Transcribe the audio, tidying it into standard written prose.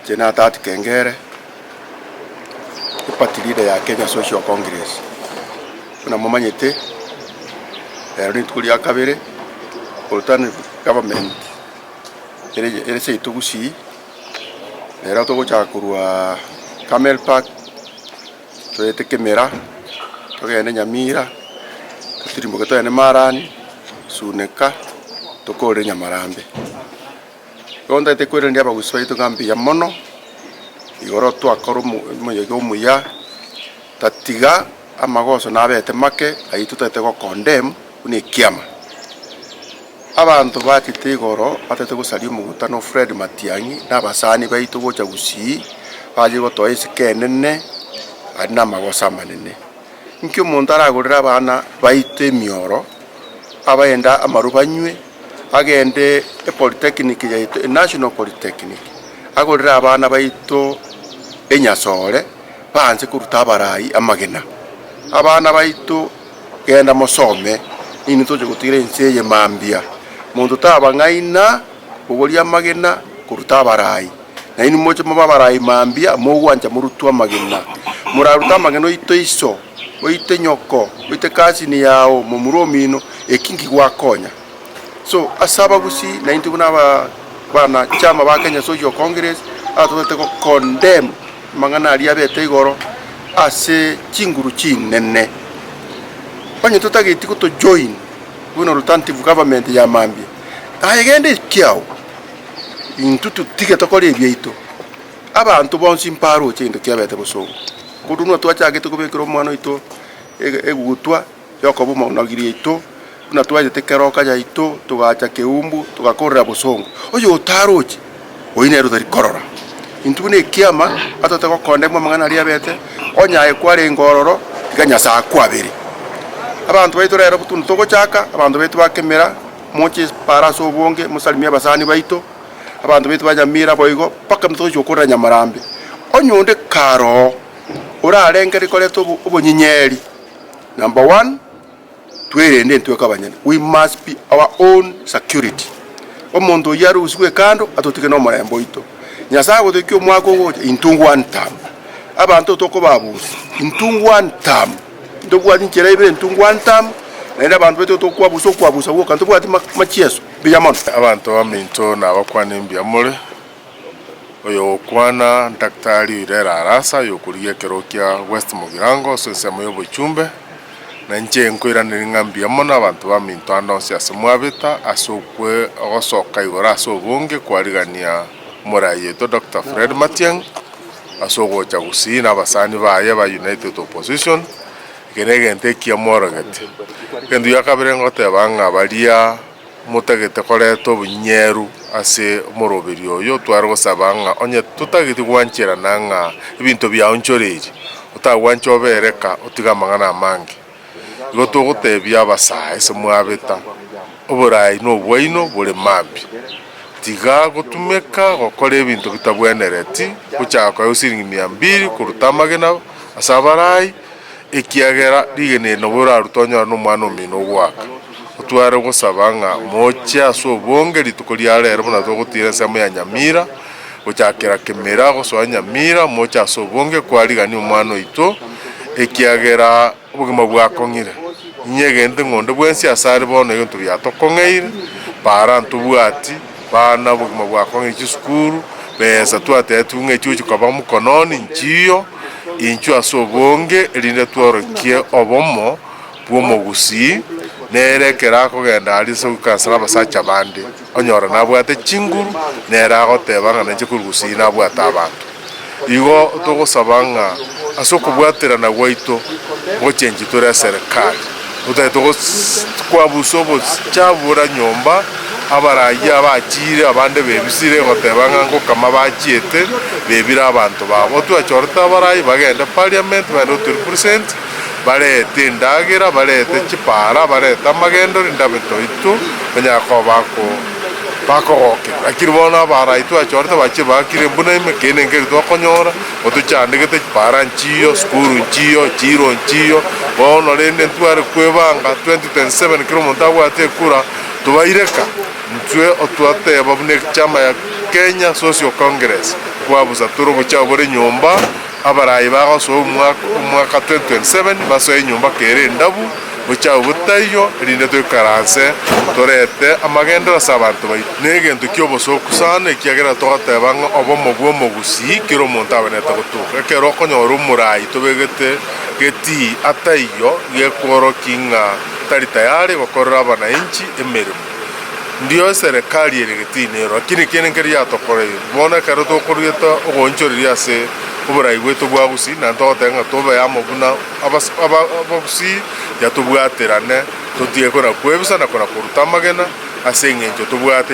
Inche natati Kengere, eparty leader ya Kenya Social Congress. Buna momanyete, rero rituko ria kabere, alternative government ere ere seito Gusii, rero togochaka korwa Camel Park, toete Kemera, togende Nyamira, totirimboke togende Marani, Suneka, tokorere Nyamarambe. Igo ntagete koiraneria abagusii baito ng'a mbuya mono, igoro twakora omo omoyega omuya, tatiga amagoso nabete make ayio totagete go condemn buna ekiama. Abanto bachete igoro batagete gosaria omogutano o Fred Matiang'i na abasani baito gocha gusii, bache gotoa esiko enene aria namagoso amanene. Inki omonto aragorere abana baito emioro, abaende amaru banywe, agende epolytechnic yaito, enational polytechnic, agorere abana baito enyasore, baanse koruta abarai amagena. Abana baito genda mosome, ninwe toche gotiira ense eye mambia. Monto tabang'aina bogoria amagena koruta abarai, na inwe moche mobe abarai mambia, mogwancha morutwe amagena. Morarute amagena oite iso, oite nyoko, oite cousin yao, momura omino, eki nki gwakonya? So ase abagusii naintwe buna aba bana chama ba Kenya Social Congress, atotagete go condemn amang'ana aria abete igoro ase chinguru chinene. Onye totageti goto join buna alternative government ya mambia, aye genda ekiao, intwe totige tokore ebiaito. Abanto bonsi mbaroche egento kiabete bosongo. Korwa buna twachagete kobekera omwana oito egutwa. Yokoba omonogiri oito, buna twachete keroka yaito, togacha keumbu, togakorera bosongo. Oyo otaroche, oyio nere otari korora. Intwe buna ekiama, atote gokondemwa amang'ana aria abete, onye aye kwarenge ororo, tiga Nyasae akwabere. Abanto baito rero buna togochaka, abanto baito ba Kemera, moche para ase obonge, mosalimie abasani baito, abanto baito ba Nyamira boigo, mpaka togochia gokorera Nyamarambe. Onye onde kare oo, orarengererie koreta obonyinyeri. Number one, twerende intwe abanyene, we must be our own security. Omonto oyio arusigwe kando atotige na omorembe oito. Nyasaye agotoikia omwaka ogocha intwe one term. Abanto tokobabusa intwe one term, ntobwati nchera ibere intwe one term, naende abanto baito tokwabusa okwabusa gwoka ntobwati machieso, mbuya mono. Abanto baminto nabakwane mbuya more. Oyogokwana Daktari Oirere Arasa, oyokorigia ekerogo kia West Mugirango ase ensemo y'obochumbe, na inche nkoiraneria ng'a mbuya mono abanto baminto ande onsi ase mwabeta ase okwe ogosoka igoro ase obonge kwarigania omorai oito Doctor Fred Matiang'i ase ogocha Gusii na abasani baye ba United Opposition, eke negento ekiya mworogete. Egento gia kabere ngoteba ng'a baria. Motagete koreta obonyeru ase omoroberio oyo, tware gosaba ng'a onye totageti gwancherana ng'a ebinto biaonchoreirie, otagwancha obere ka otige amang'ana amange. Igo togotebia abasae ase mwabeta, oborai nobwaino bore mambia. Tiga gotumeka gokora ebinto bitabwenereti, gochaka koegwa siringi mia mbiri koruta amagena ase abarai, ekiagera rigena eri nabo orarute onyore nomwana omino ogoaka. Otware gosaba ng'a moche ase obonge rituko ria rero buna togotiira ensemo ya Nyamira, gochakera Kemera gosoa Nyamira, moche ase obonge kwarigania omwana oito, ekiagera obogima bwakong'ire. Inyegente ng'a onde bwensi ase are bono egento giatokong'eire, para ntobwati, bana obogima bwakong'eire chisukuru, besa twatebetigwe ng'a echigochi koba mokononi nchiyo, inchuo ase obonge erinde tworokie obomo. bw'omogusii, nere ekero akogenda aria ase goikaransa nabasacha bande, onyora nabwate chinguru, nere agoteba ng'a nainche korwa gusii nabwate abanto. Igo togosaba ng'a ase okobwaterana gwaito ngochenchi tore eserekari, totagete gos kwabusa obochafu bore nyomba, abarayia abachire abande bebisire goteba ng'a ngokama bachiete, bebire abanto babo. Twachorete abarai bagende parliament, bagende gotorepresent. Barete endagera, barete chipaara, barete amagendo, rinde abanto baito banyare koba bako bakogokera. Lakini bono abarai twachorete bachire baakire embuna ime, kende nkeri twakonyora, otochandegete chipaara nchiyo, sukuru nchiyo, chiiro nchiyo, bono rende ntware kwebanga 2027 kera omonto abwate ekura, tobaireka. Intwe otwateba buna echama ya Kenya Social Congress. Nkwabusa tore obochao bore nyomba, abarai bagosoa omwaka omwaka 2027 basoe enyomba kere endabu, bochao botaiyo, erinde toikaranse torete amagenderero ase abanto baito. Negento ki'obosooku sana ekiagera togoteba ng'a obomo bw'omogusii kera omonto abenerete gotoka. Ekero okonyora omorai tobegete getii ataiyo gekworokia ng'a tari tayari gokorera abanainchi emeremo. Ndio eserekari ere getii nero, lakini kende nkeria yatokoreire. Bono ekero tokorugete ogoonchoreria ase oborai bwaito bwa Gusii, naende togoteba ng'a tobe amo buna abas aba abagusii, tiga tobwaterane, totige kona kwebisa na kona koruta amagena, ase eng'encho tobwate.